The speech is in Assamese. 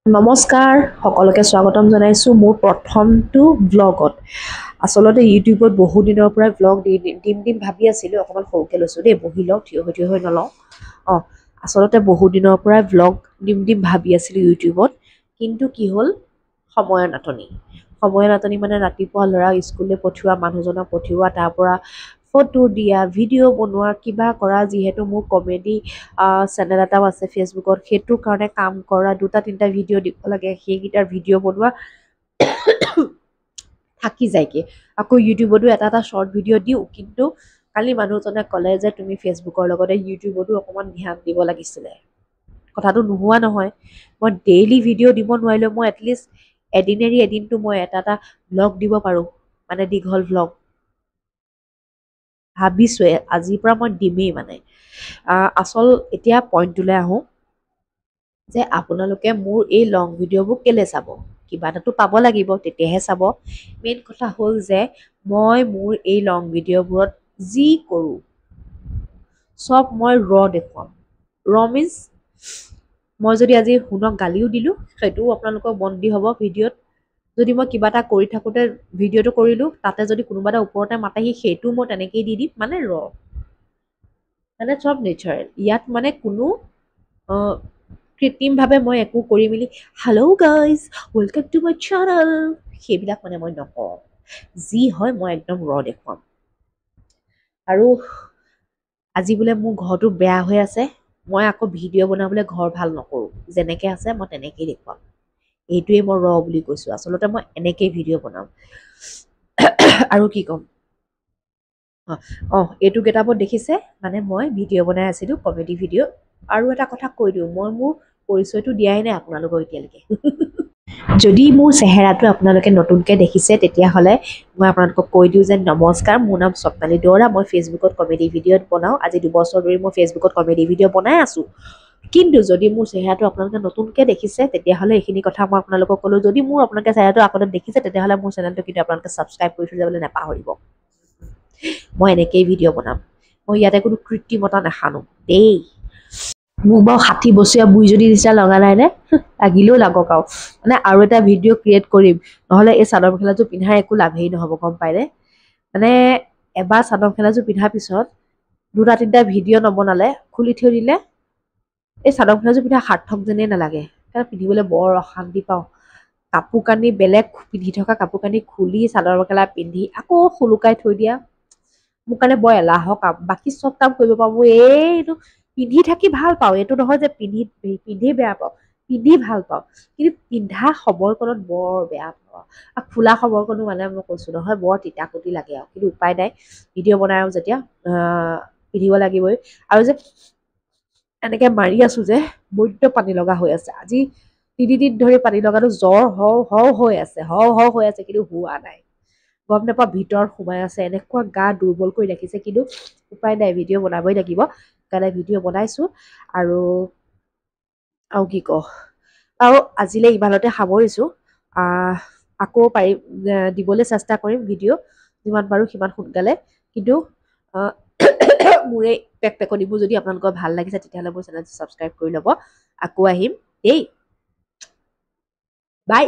নমস্কাৰ, সকলোকে স্বাগতম জনাইছোঁ মোৰ প্ৰথমটো ভ্লগত। আচলতে ইউটিউবত বহু দিনৰ পৰাই ভ্লগ দি দিম দিম ভাবি আছিলোঁ। অকণমান সৰুকৈ লৈছোঁ দেই, বহি লওঁ, থিয় হৈ থিয় হৈ নলওঁ। অঁ, আচলতে বহু দিনৰ পৰাই ভ্লগ দিম দিম ভাবি আছিলোঁ ইউটিউবত, কিন্তু কি হ'ল, সময়ৰ নাটনি। সময়ৰ নাটনি মানে ৰাতিপুৱা ল'ৰাক স্কুললৈ পঠিওৱা, মানুহজনক পঠিওৱা, তাৰ পৰা ফটো দিয়া, ভিডিঅ' বনোৱা, কিবা কৰা। যিহেতু মোৰ কমেডি চেনেল এটাও আছে ফেচবুকত, সেইটোৰ কাৰণে কাম কৰা, দুটা তিনিটা ভিডিঅ' দিব লাগে, সেইকেইটাৰ ভিডিঅ' বনোৱা থাকি যায়গৈ। আকৌ ইউটিউবতো এটা এটা শ্বৰ্ট ভিডিঅ' দিওঁ। কিন্তু কালি মানুহজনে ক'লে যে তুমি ফেচবুকৰ লগতে ইউটিউবতো অকণমান ধ্যান দিব লাগিছিলে। কথাটো নোহোৱা নহয়, মই ডেইলি ভিডিঅ' দিব নোৱাৰিলেও মই এটলিষ্ট এদিন এৰি এদিনটো মই এটা এটা ভ্লগ দিব পাৰোঁ, মানে দীঘল ভ্লগ। ভাবিছোঁৱে আজিৰ পৰা মই দিমেই। মানে আচল এতিয়া পইণ্টটোলৈ আহোঁ যে আপোনালোকে মোৰ এই লং ভিডিঅ'বোৰ কেলৈ চাব? কিবা এটাতো পাব লাগিব, তেতিয়াহে চাব। মেইন কথা হ'ল যে মই মোৰ এই লং ভিডিঅ'বোৰত যি কৰোঁ চব মই ৰ দেখুৱাম। ৰ মিনছ মই যদি আজি সোণক গালিও দিলোঁ, সেইটোও আপোনালোকৰ বন্দী হ'ব ভিডিঅ'ত। যদি মই কিবা এটা কৰি থাকোঁতে ভিডিঅ'টো কৰিলোঁ, তাতে যদি কোনোবা এটা ওপৰতে মাতেহি, সেইটোও মই তেনেকেই দি দিম। মানে ৰ মানে চব নেচাৰেল। ইয়াত মানে কোনো কৃত্ৰিমভাৱে মই একো কৰি মেলি "Hello guys, welcome to my channel" সেইবিলাক মানে মই নকওঁ। যি হয় মই একদম ৰ দেখুৱাম। আৰু আজি বোলে মোৰ ঘৰটো বেয়া হৈ আছে, মই আকৌ ভিডিঅ' বনাবলৈ ঘৰ ভাল নকৰোঁ। যেনেকৈ আছে মই তেনেকেই দেখুৱাম। এইটোৱেই মই ৰ বুলি কৈছোঁ। আচলতে মই এনেকেই ভিডিঅ' বনাম। আৰু কি ক'ম? অঁ, এইটো গেটআপত দেখিছে, মানে মই ভিডিঅ' বনাই আছিলোঁ, কমেডি ভিডিঅ'। আৰু এটা কথা কৈ দিওঁ, মই মোৰ পৰিচয়টো দিয়াই নাই আপোনালোকক এতিয়ালৈকে। যদি মোৰ চেহেৰাটো আপোনালোকে নতুনকৈ দেখিছে, তেতিয়াহ'লে মই আপোনালোকক কৈ দিওঁ যে নমস্কাৰ, মোৰ নাম স্বপ্নালী দুৱৰা। মই ফেচবুকত কমেডি ভিডিঅ' বনাওঁ। আজি 2 বছৰ ধৰি মই ফেচবুকত কমেডি ভিডিঅ' বনাই আছোঁ। কিন্তু যদি মোৰ চেহেৰাটো আপোনালোকে নতুনকৈ দেখিছে, তেতিয়াহ'লে এইখিনি কথা মই আপোনালোকক ক'লোঁ। যদি মোৰ আপোনালোকে চেহেৰাটো আগতে দেখিছে, তেতিয়াহ'লে মোৰ চেনেলটো কিন্তু আপোনালোকে ছাবস্ক্ৰাইব কৰি থৈ যাবলৈ নাপাহৰিব। মই এনেকেই ভিডিঅ' বনাম। মই ইয়াতে কোনো কৃত্ৰিমতা নাসানো দেই। মোক বাৰু 60 বছৰীয়া বুঢ়ীজনী নিচিনা লগা নাইনে? লাগিলেও লাগক আৰু। মানে আৰু এটা ভিডিঅ' ক্ৰিয়েট কৰিম, নহ'লে এই চাদৰ মেখেলাযোৰ পিন্ধাৰ একো লাভেই নহ'ব, গম পায়নে? মানে এবাৰ চাদৰ মেখেলাযোৰ পিন্ধাৰ পিছত দুটা তিনিটা ভিডিঅ' নবনালে, খুলি থৈ দিলে এই চাদৰ মেখেলাযোৰ পিন্ধা সাৰ্থক যেনেই নালাগে। কাৰণ পিন্ধিবলৈ বৰ অশান্তি পাওঁ। কাপোৰ কানি বেলেগ পিন্ধি থকা কাপোৰ কানি খুলি চাদৰ মেখেলা পিন্ধি আকৌ সোলোকাই থৈ দিয়া মোৰ কাৰণে বৰ এলাহৰ কাম। বাকী চব কাম কৰিব পাৰোঁ, মোৰ এইটো পিন্ধি থাকি ভাল পাওঁ। এইটো নহয় যে পিন্ধি পিন্ধি বেয়া পাওঁ, পিন্ধি ভাল পাওঁ, কিন্তু পিন্ধা সময়কণত বৰ বেয়া পাওঁ। আৰু খোলা সময়কণো মানে মই কৈছোঁ নহয়, বৰ তিতাকুটি লাগে আৰু। কিন্তু উপায় নাই, ভিডিঅ' বনাওঁ যেতিয়া পিন্ধিব লাগিবই। আৰু যে এনেকৈ মাৰি আছোঁ যে বৈদ্য পানী লগা হৈ আছে। আজি 3 দিন ধৰি পানী লগাটো, জ্বৰ হওঁ হওঁ হৈ আছে, হওঁ হওঁ হৈ আছে, কিন্তু হোৱা নাই। গম নাপাওঁ ভিতৰত সোমাই আছে। এনেকুৱা গা দুৰ্বল কৰি ৰাখিছে। কিন্তু উপায় নাই, ভিডিঅ' বনাবই লাগিব কাৰণে ভিডিঅ' বনাইছোঁ। আৰু কি কওঁ, আৰু আজিলৈ ইমানতে সামৰিছোঁ। আকৌ পাৰিম দিবলৈ চেষ্টা কৰিম ভিডিঅ' যিমান পাৰোঁ সিমান সোনকালে। কিন্তু মোৰ এই পেক পেকনিবোৰ যদি আপোনালোকৰ ভাল লাগিছে, তেতিয়াহ'লে মোৰ চেনেলটো ছাবস্ক্ৰাইব কৰি ল'ব। আকৌ আহিম দেই, বাই।